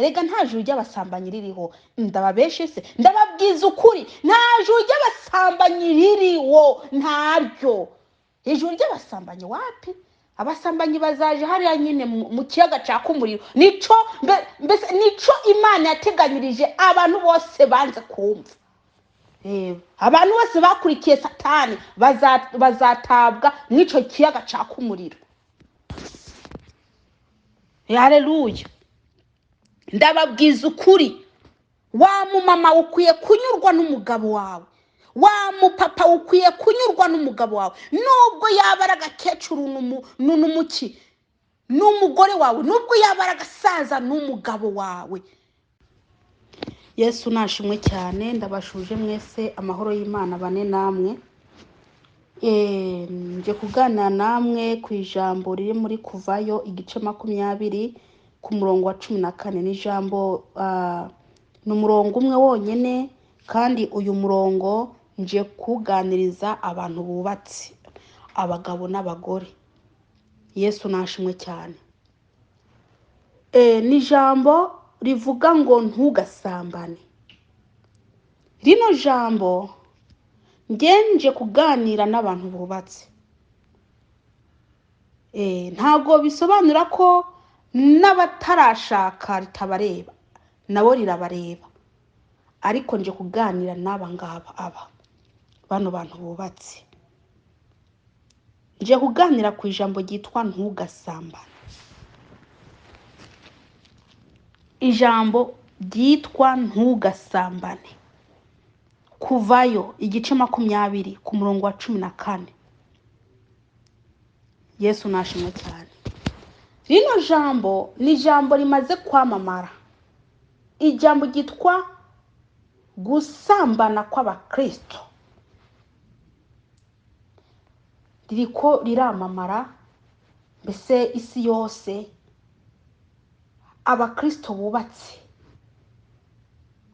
Rega nta juru ry'abasambanyi ririho. Ndababeshe se? Ndababwiza ukuri, nta juru ry'abasambanyi ririho, ntaryo. Ijuru ry'abasambanyi wapi? Abasambanyi bazaje hariya nyine mu kiyaga caka umuriro. Nico mbese nico Imana yateganyirije abantu bose banze kumva. Abantu bose bakurikiye Satani bazatabwa mw'ico kiyaga caka umuriro. Haleluya. Ndababwiza ukuri, wa mumama ukwiye kunyurwa n'umugabo wawe, wa mupapa ukwiye kunyurwa n'umugabo wawe, nubwo yaba ari agakecuru n'umuki n'umugore wawe, nubwo yaba ari agasaza n'umugabo wawe. Yesu nashimwe cyane. Ndabashuje mwese, amahoro y'Imana bane namwe. Nje kuganira namwe ku ijambo riri muri Kuvayo igice 20 ku murongo wa 14. Ni ijambo, ni umurongo umwe wonyene, kandi uyu murongo nje kuganiriza abantu bubatse, abagabo n'abagore. Yesu nashimwe cyane. Ni ijambo rivuga ngo ntugasambane. Rino jambo ngenje kuganira n'abantu bubatse. Ntabwo bisobanura ko n'abatarashaka ritabareba, nabo rirabareba, ariko nje kuganira n'aba ngaba, aba bano bantu bubatse. Nje kuganira ku ijambo ryitwa ntugasambane. Ijambo ryitwa ntugasambane. Kuvayo igice 20 ku murongo wa 14. Yesu nashimwe cyane. Rino jambo ni ijambo rimaze kwamamara, ijambo ryitwa gusambana kw'abakristo ririko riramamara mbese isi yose. Abakristo bubatse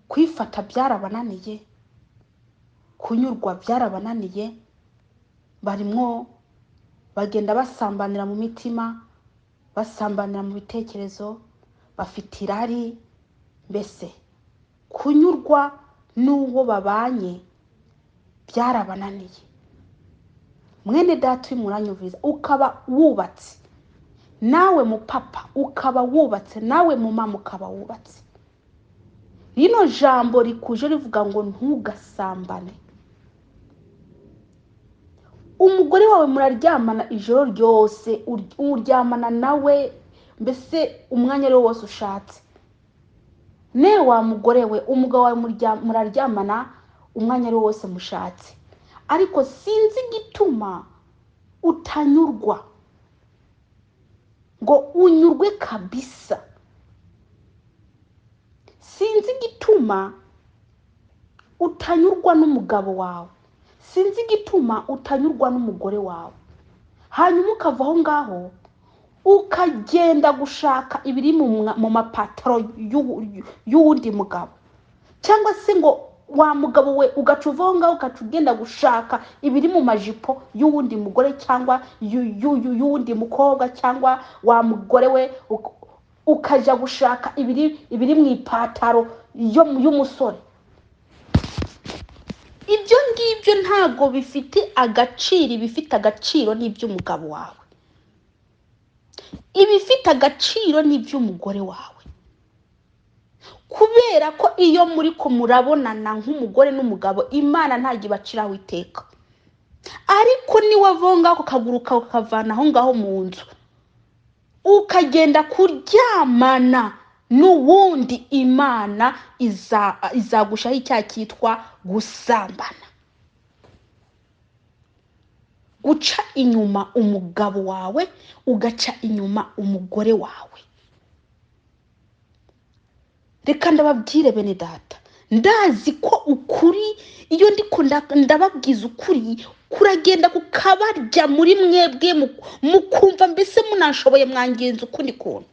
kwifata byarabananiye, kunyurwa byarabananiye, barimwo bagenda basambanira mu mitima, basambanira mu bitekerezo, bafite irari, mbese kunyurwa n'uwo babanye byarabananiye. Mwene data uri muranyumviriza, ukaba wubatse, nawe mupapa ukaba wubatse, nawe mumama ukaba wubatse, rino jambo rikuje rivuga ngo ntugasambane. Umugore wawe muraryamana ijoro ryose, uryamana nawe mbese umwanya ari wo wose ushatse. Ne wa mugore we, umugabo wawe muraryamana umwanya ari wo wose mushatse, ariko sinzi igituma utanyurwa ngo unyurwe kabisa. Sinzi igituma utanyurwa n'umugabo wawe, sinzi igituma utanyurwa n'umugore wawe, hanyuma ukava aho ngaho ukagenda gushaka ibiri mu mapataro y'uwundi mugabo, cyangwa se ngo wa mugabo we ugaca uva aho ngaho ugaca ugenda gushaka ibiri mu majipo y'uwundi mugore cyangwa y'uwundi mukobwa, cyangwa wa mugore we ukajya gushaka ibiri mu ipataro y'umusore. Ibyo ngibyo ntabwo bifite agaciro. Ibifite agaciro ni iby'umugabo wawe, ibifite agaciro ni iby'umugore wawe, kubera ko iyo muri ko murabonana nk'umugore n'umugabo, Imana ntabwo ibaciraho iteka. Ariko niwavonga ako kaguru kawe ukavana aho ngaho mu nzu ukagenda kuryamana n'uwundi, Imana izagushaho icyaha cyitwa gusambana, guca inyuma umugabo wawe, ugaca inyuma umugore wawe. Reka ndababwire bene data, ndazi ko ukuri iyo ndiko ndababwiza ukuri kuragenda kukabarya muri mwebwe, mukumva mbese munashoboye mwangenza ukundi kuntu.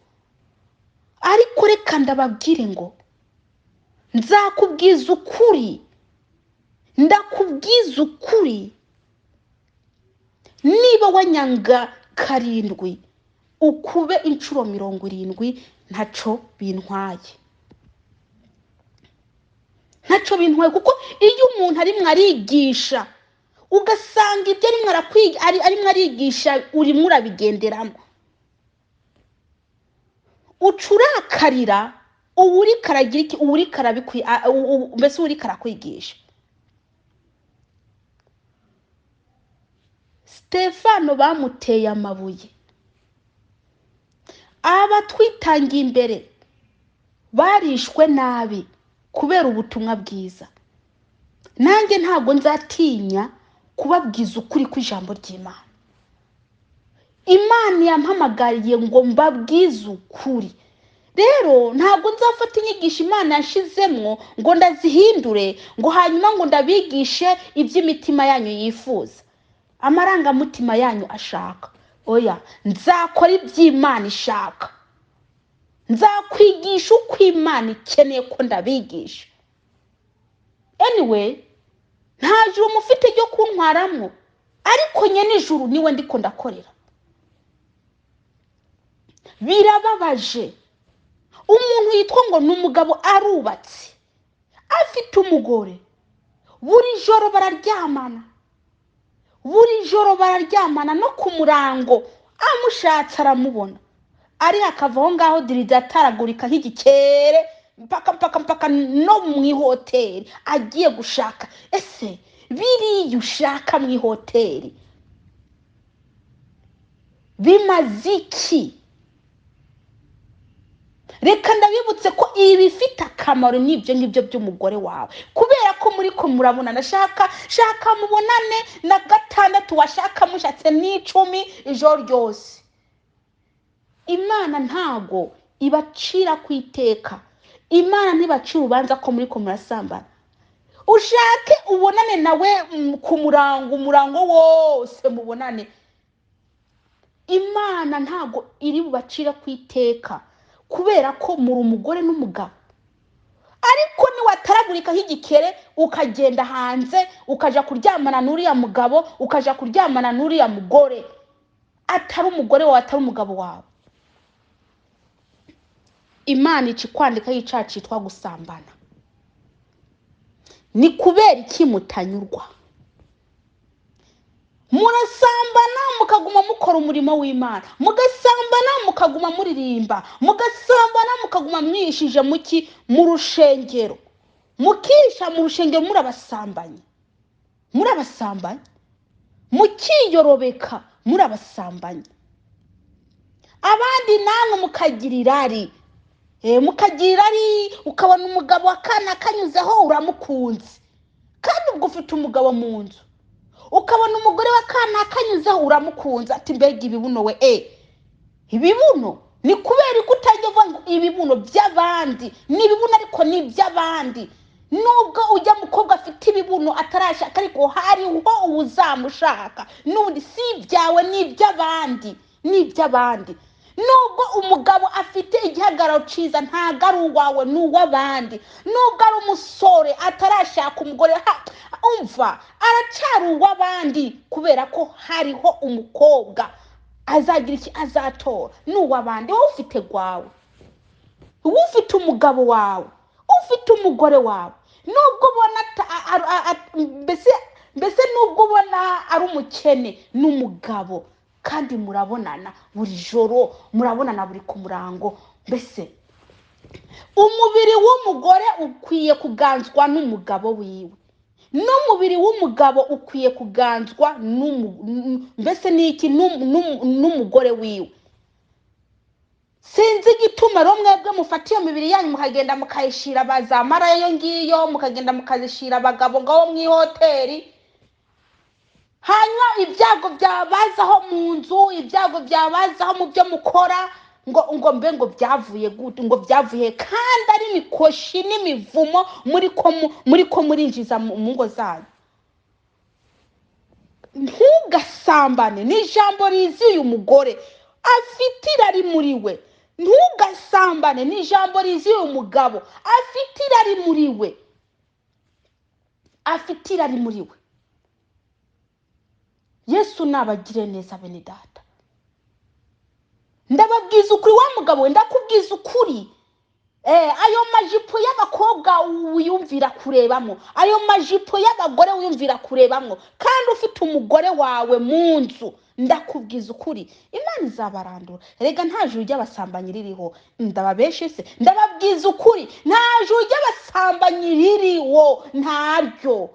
Ariko reka ndababwire ngo nzakubwiza ukuri, ndakubwiza ukuri, niba wanyanga 7 ukube inshuro 70 ntaco bintwaye. Ntacyo bintwaye, kuko iyo umuntu arimwo arigisha ugasanga ibyo arimwo arigisha urimo urabigenderamo, ucurakarira uwuriko aragira iki, uwuriko mbese uwuriko arakwigisha. Stefano bamuteye amabuye, abatwitangiye imbere barishwe nabi kubera ubutumwa bwiza. Nanjye ntabwo nzatinya kubabwiza ukuri kw'ijambo ry'Imana. Imana yampamagariye ngo mbabwize ukuri. Rero ntabwo nzafata inyigisho Imana yashizemwo ngo ndazihindure, ngo hanyuma ngo ndabigishe iby'imitima yanyu yifuza, amarangamutima yanyu ashaka. Oya, nzakora iby'Imana ishaka, nzakwigisha uko Imana ikeneye ko ndabigisha. Anyway, nta juru mufite ryo kuntwaramwo, ariko nyene ijuru niwe ndiko ndakorera. Birababaje umuntu yitwa ngo ni umugabo arubatse, afite umugore, buri joro bararyamana, buri joro bararyamana no ku murango, amushatse aramubona, ari akava aho ngaho dirida ataragurika nk'igikere mpaka mpaka mpaka no mu ihoteli agiye gushaka. Ese biriya ushaka mu ihoteli bimaze iki? Reka ndabibutse ko ibifite akamaro n'ibyo ngibyo by'umugore wawe, kubera ko muri ko murabonana. Shaka mubonane na 6, washaka mushatse n'10 ijoro ryose. Imana ntago ibacira ku iteka, Imana ntibacira urubanza ko muri ko murasambana. Ushake ubonane nawe ku murango, umurango wose mubonane. Imana ntago iri bubacire ku iteka kubera ko muri umugore n'umugabo. Ariko niwataragurika nk'igikere ukagenda hanze ukaja kuryamana n'uriya mugabo, ukaja kuryamana n'uriya mugore, atari umugore wawe, atari umugabo wawe, Imana ica ikwandika y'icaha citwa gusambana. Ni kubera iki mutanyurwa? Murasambana mukaguma mukora umurimo w'Imana, mugasambana mukaguma muririmba, mugasambana mukaguma mwishije muki mu rushengero, mukisha mu rushengero, murabasambanyi, murabasambanyi, mukiyorobeka, murabasambanyi. Abandi namwe mukagira irari, mukagira irari, ukabona umugabo akana kanyuzeho uramukunze, kandi ubwo ufite umugabo mu nzu, ukabona umugore w'akana kanyuzeho uramukunze, ati mbega ibibuno we, ibibuno ni kubera ko utajya uvuga ngo ibibuno by'abandi ni ibibuno, ariko ni iby'abandi. Nubwo ujya mukobwa afite ibibuno atarashaka, ariko hariho uzamushaka, n'ubundi si ibyawe, ni iby'abandi, ni iby'abandi. Nubwo umugabo afite igihagararo cyiza, ntago ari uwawe, ni uw'abandi. Nubwo ari umusore atarashaka umugore, umva aracyari uw'abandi, kubera ko hariho umukobwa azagira iki, azatora, ni uw'abandi. Wowe ufite gwawe, wowe ufite umugabo wawe, ufite umugore wawe, nubwo ubona mbese nubwo ubona ari umukene n'umugabo, kandi murabonana buri joro, murabonana buri ku murango. Mbese umubiri w'umugore ukwiye kuganzwa n'umugabo wiwe, n'umubiri w'umugabo ukwiye kuganzwa mbese n'iki, n'umugore wiwe. Sinzi igituma rero mwebwe mufata iyo mibiri yanyu mukagenda mukayishira bazamara iyo ngiyo, mukagenda mukazishira abagabo ngaho mu ihoteli, hanyuma ibyago byabazaho mu nzu, ibyago byabazaho mu byo mukora, ngo mbe ngo byavuye gute, ngo byavuye, kandi ari imikoshi n'imivumo muri ko murinjiza mu ngo zanyu. Ntugasambane ni ijambo rizi uyu mugore afite irari muri we. Ntugasambane ni ijambo rizi uyu mugabo afite irari muri we, afite irari muri we. Yesu nabagire neza bene data. Ndababwiza ukuri wa mugabo we, ndakubwiza ukuri, Ayo majipo y'abakobwa wiyumvira kurebamo, ayo majipo y'abagore wiyumvira kurebamo, kandi ufite umugore wawe mu nzu, ndakubwiza ukuri Imana izabarandura. Rega nta juru ry'abasambanyi ririho, ndababeshe se? Ndababwiza ukuri nta juru ry'abasambanyi ririho, ntaryo.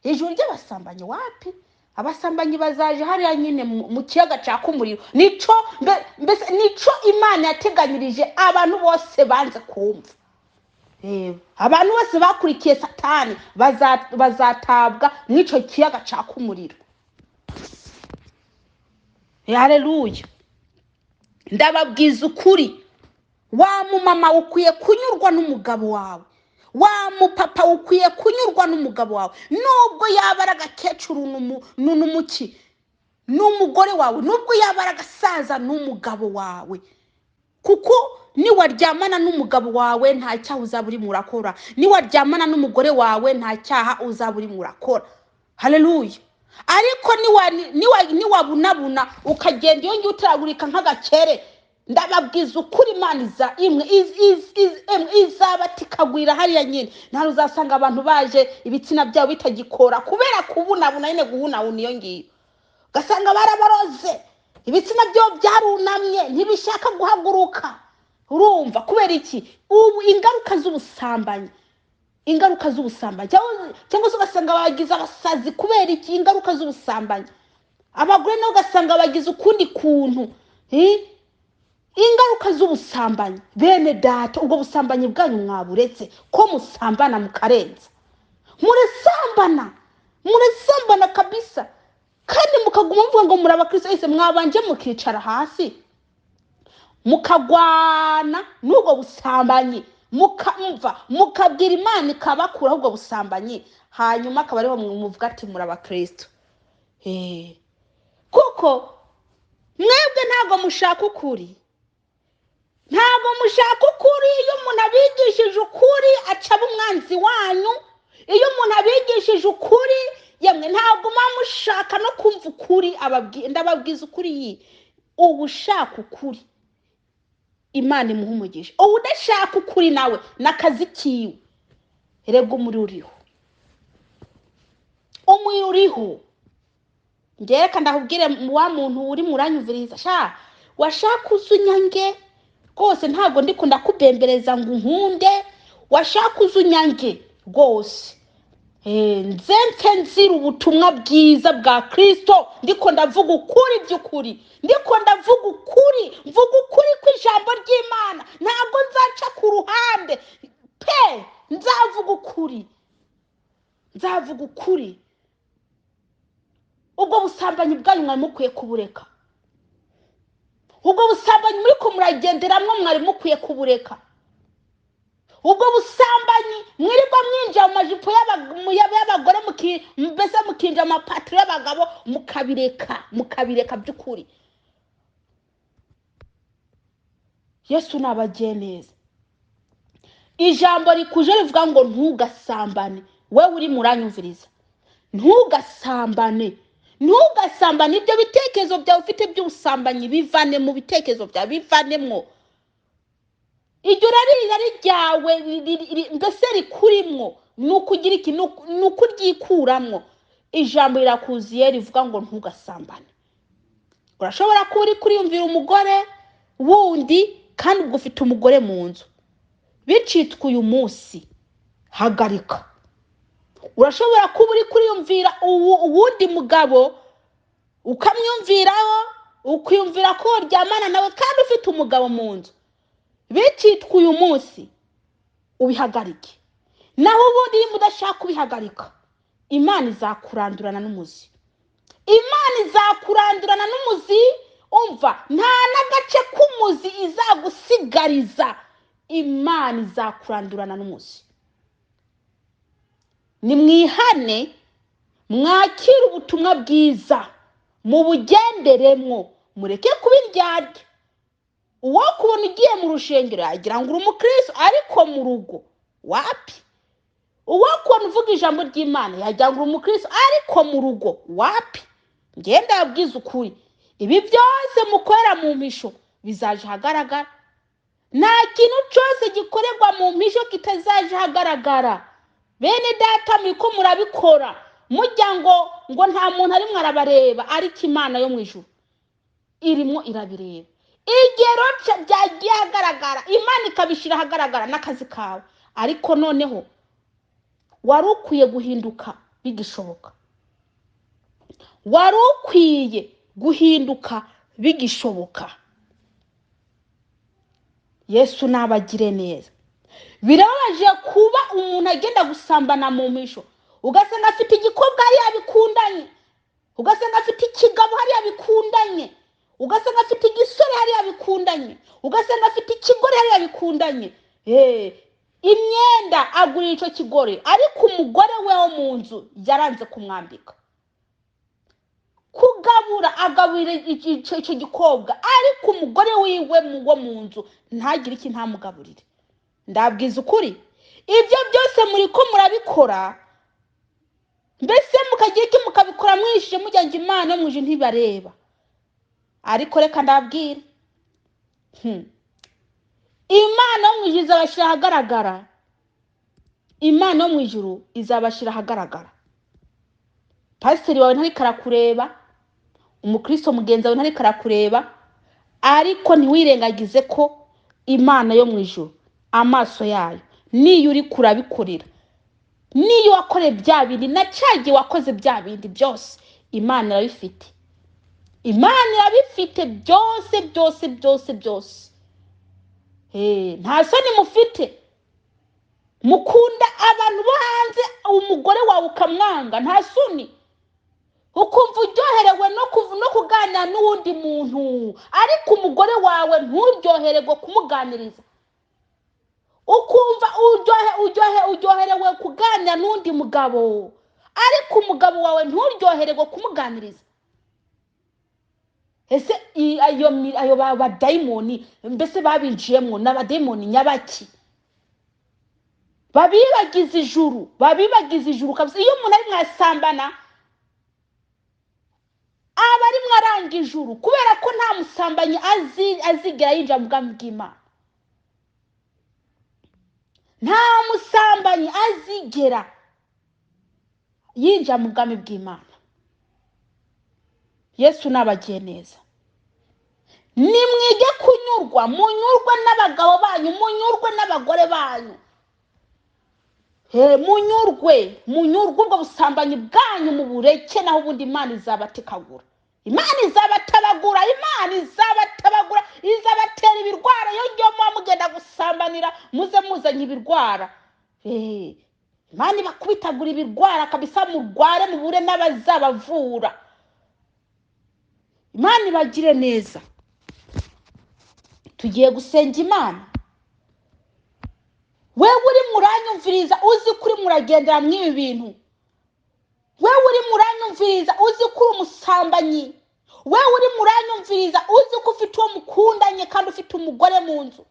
Ijuru ry'abasambanyi wapi? Abasambanyi bazaje hariya nyine mu kiyaga caka umuriro. Nico mbese nico Imana yateganyirije abantu bose banze kumva. Abantu bose bakurikiye Satani bazatabwa mw'ico kiyaga caka umuriro. Haleluya. Ndababwiza ukuri, wa mumama ukwiye kunyurwa n'umugabo wawe, wa mupapa ukwiye kunyurwa n'umugabo wawe, nubwo yaba ari agakecuru n'umuki n'umugore wawe, nubwo yaba ari agasaza n'umugabo wawe, kuko niwaryamana n'umugabo wawe nta cyaha uzaba urimo urakora, niwaryamana n'umugore wawe nta cyaha uzaba urimo urakora. Haleluya. Ariko niwabunabuna ukagenda iyo ngiyo utaragurika nk'agakere, ndababwiza ukuri Imana iza imwe izabatikagwira hariya nyine. Nta uzasanga abantu baje ibitsina byabo bitagikora kubera kubunabuna nyine, guhunahuna iyo ngiyo, ugasanga barabaroze ibitsina byabo byarunamye ntibishaka guhaguruka. Urumva kubera iki? Ubu ingaruka z'ubusambanyi, ingaruka z'ubusambanyi, cyangwa se ugasanga bagize abasazi kubera iki? Ingaruka z'ubusambanyi. Abagore nabo ugasanga bagize ukundi kuntu, ingaruka z'ubusambanyi. Bene data, ubwo busambanyi bwanyu mwaburetse ko musambana mukarenza, murasambana, murasambana kabisa, kandi mukaguma muvuga ngo muri abakristo. Ese mwabanje mukicara hasi mukagwana n'ubwo busambanyi, mukamva mukabwira Imana ikabakuraho ubwo busambanyi, hanyuma akaba ariho muvuga ati muri abakristo. Kuko mwebwe ntabwo mushaka ukuri, ntabwo mushaka ukuri. Iyo umuntu abigishije ukuri acaba umwanzi wanyu. Iyo umuntu abigishije ukuri, yemwe ntabwo muba mushaka no kumva ukuri. Ndababwiza ukuri, iyi uba ushaka ukuri Imana imuha umugisha, uba udashaka ukuri nawe n'akazi kiwe. Erega umuriro uriho, umuriro uriho. Njye reka ndakubwire, wa muntu uri muranyumviriza, sha washaka uzunyange rwose, ntabwo ndikunda kubembereza ngo unkunde, washaka uzunyange rwose. Nze mfe nzira ubutumwa bwiza bwa Kristo, ndiko ndavuga ukuri by'ukuri, ndiko ndavuga ukuri, mvuga ukuri kw'ijambo ry'Imana, ntabwo nzaca ku ruhande pe, nzavuga ukuri, nzavuga ukuri. Ubwo busambanyi bwanyu mwari mukwiye kubureka, ubwo busambanyi muri ko muragenderamwo mwari mukwiye kubureka, ubwo busambanyi mwirirwa mwinjira mu majipo y'abagore, mbese mukinjira mu mapataro y'abagabo, mukabireka, mukabireka by'ukuri. Yesu nabagiye neza. Ijambo rikuje rivuga ngo ntugasambane. Wewe uri muranyumviriza, ntugasambane, ntugasambane. Ibyo bitekerezo byawe ufite by'ubusambanyi bivane mu bitekerezo byawe, bivanemwo. Iryo rari irari ryawe mbese rikurimwo, ni ukugira iki? Ni ukuryikuramwo. Ijambo rirakuziye rivuga ngo ntugasambane. Urashobora kuba uri kuriyumvira umugore wundi kandi ubwo ufite umugore mu nzu, bicitwa uyu munsi, hagarika. Urashobora kuba uri kuriyumvira uwundi mugabo, ukamwiyumviraho, ukiyumvira ko uryamana nawe kandi ufite umugabo mu nzu, bicitwa uyu munsi, ubihagarike. Naho ubundi niba udashaka kubihagarika, Imana izakurandurana n'umuzi, Imana izakurandurana n'umuzi. Umva, nta n'agace k'umuzi izagusigariza, Imana izakurandurana n'umuzi. Nimwihane, mwakire ubutumwa bwiza, mubugenderemwo, mureke kuba indyarya. Uwo kubona ugiye mu rushengero yagira ngo uri umukristo, ariko mu rugo wapi? Uwo kubona uvuga ijambo ry'Imana yagira ngo uri umukristo, ariko mu rugo wapi? Ngenda yabwiza ukuri, ibi byose mukorera mu mpisho bizaje ahagaragara. Nta kintu cyose gikorerwa mu mpisho kitazaje ahagaragara. Bene data, muriko murabikora mujya ngo nta muntu arimwo arabareba, ariko Imana yo mu ijuru irimo irabireba. Igero byagiye ahagaragara, Imana ikabishyira ahagaragara n'akazi kawe. Ariko noneho wari ukwiye guhinduka bigishoboka, wari ukwiye guhinduka bigishoboka. Yesu nabagire neza. Birababaje kuba umuntu agenda gusambana mu mpisho, ugasanga afite igikobwa hariya bikundanye, ugasanga afite ikigabo hariya bikundanye, ugasanga afite igisore hariya bikundanye, ugasanga afite ikigore hariya bikundanye. Imyenda agurira icyo kigore, ariko umugore we wo mu nzu yaranze kumwambika. Kugabura agaburira icyo gikobwa, ariko umugore wiwe wo mu nzu ntagire iki, ntamugaburire. Ndabwiza ukuri, ibyo byose muri ko murabikora, mbese mukagira iki, mukabikora mwishe mujya ngo Imana yo mu ijuru ntibareba. Ariko reka ndabwire, Imana yo mu ijuru izabashyira ahagaragara. Imana yo mu ijuru izabashyira ahagaragara. Pasiteri wawe ntariko arakureba, umukristo mugenzi wawe ntariko arakureba, ariko ntiwirengagize ko Imana yo mu ijuru amaso yayo niyo uri kurabikorera, niyo wakoreye bya bindi na cya gihe wakoze bya bindi byose, Imana irabifite. Imana irabifite byose byose byose byose. Nta soni mufite, mukunda abantu bo hanze, umugore wawe ukamwanga, nta soni. Ukumva uryoherewe no kuganira n'uwundi muntu, ariko umugore wawe nturyohererwe kumuganiriza. Ukumva uryoherewe kuganira n'undi mugabo, ariko umugabo wawe nturyohererwe kumuganiriza. Ese ayo badayimoni mbese babinjiyemo n'abadayimoni nyabaki? Babibagiza ijuru, babibagiza ijuru kabisa. Iyo umuntu ari mwasambana aba ari mwaranga ijuru, kubera ko nta musambanyi azigera yinjira mu bwami bw'Imana. Nta musambanyi azigera yinjira mu bwami bw'Imana. Yesu nabagiye neza. Nimwige kunyurwa, munyurwe n'abagabo banyu, munyurwe n'abagore banyu. Munyurwe, munyurwe ubwo busambanyi bwanyu mubureke, naho ubundi Imana izabatekagura. Imana izabatabagura, Imana izabatabagura, izabatera ibirwara. Iyo ngiyo muba mugenda gusambanira, muze muzanye ibirwara. Imana ibakubitagura ibirwara kabisa, murware mubure n'abazabavura. Imana ibagire neza. Tugiye gusenga Imana. Wewe uri muranyumviriza uzi kuri muragendera mw'ibi bintu. Wewe uri muranyumviriza uzi kuri umusambanyi. Wewe uri muranyumviriza uzi ko ufite uwo mukundanye kandi ufite umugore mu nzu.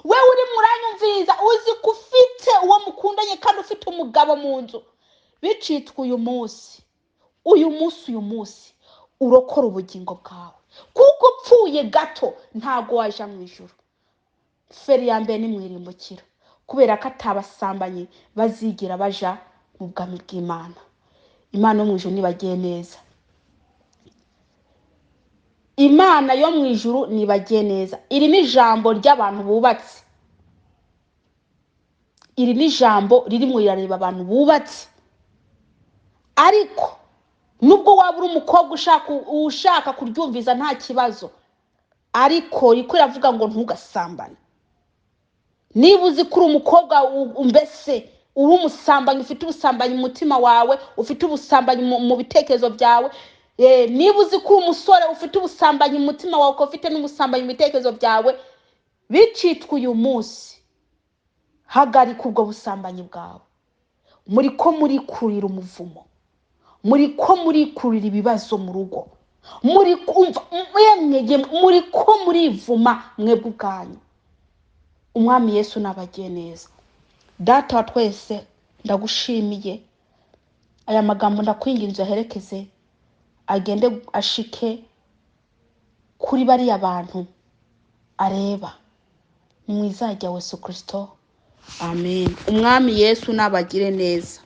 Wewe uri muranyumviriza uzi ko ufite uwo mukundanye kandi ufite umugabo mu nzu. Bicitwa uyu munsi, uyu munsi, uyu munsi urokora ubugingo bwawe, kuko upfuye gato ntago waja mu ijuru. Feri ya mbere ni mwirimbukira, kubera ko atabasambanye bazigira baja mu bwami bw'Imana. Imana yo mu ijuru nibagiye neza. Imana yo mu ijuru nibagiye neza. Iri ni ijambo ry'abantu bubatse. Iri ni ijambo ririmo rirareba abantu bubatse. Ariko nubwo waba uri umukobwa ushaka kuryumviza nta kibazo, ariko riko riravuga ngo ntugasambane. Niba uzi ko uri umukobwa mbese uri umusambanyi, ufite ubusambanyi mu mutima wawe, ufite ubusambanyi mu bitekerezo byawe, niba uzi ko uri umusore ufite ubusambanyi mu mutima wawe, ukaba ufite n'ubusambanyi mu bitekerezo byawe, bicitwa uyu munsi, hagarika ubwo busambanyi bwawe. Muri ko murikurira umuvumo, muri ko murikurira ibibazo mu rugo, muri kumva mwemwe, muri ko murivuma mwebwe ubwanyu. Umwami Yesu nabagiye neza. Data wa twese, ndagushimiye aya magambo, ndakwinginze uyaherekeze agende ashike kuri bariya bantu areba. Ni mu izina rya Yesu Kirisito, amen. Umwami Yesu nabagire neza.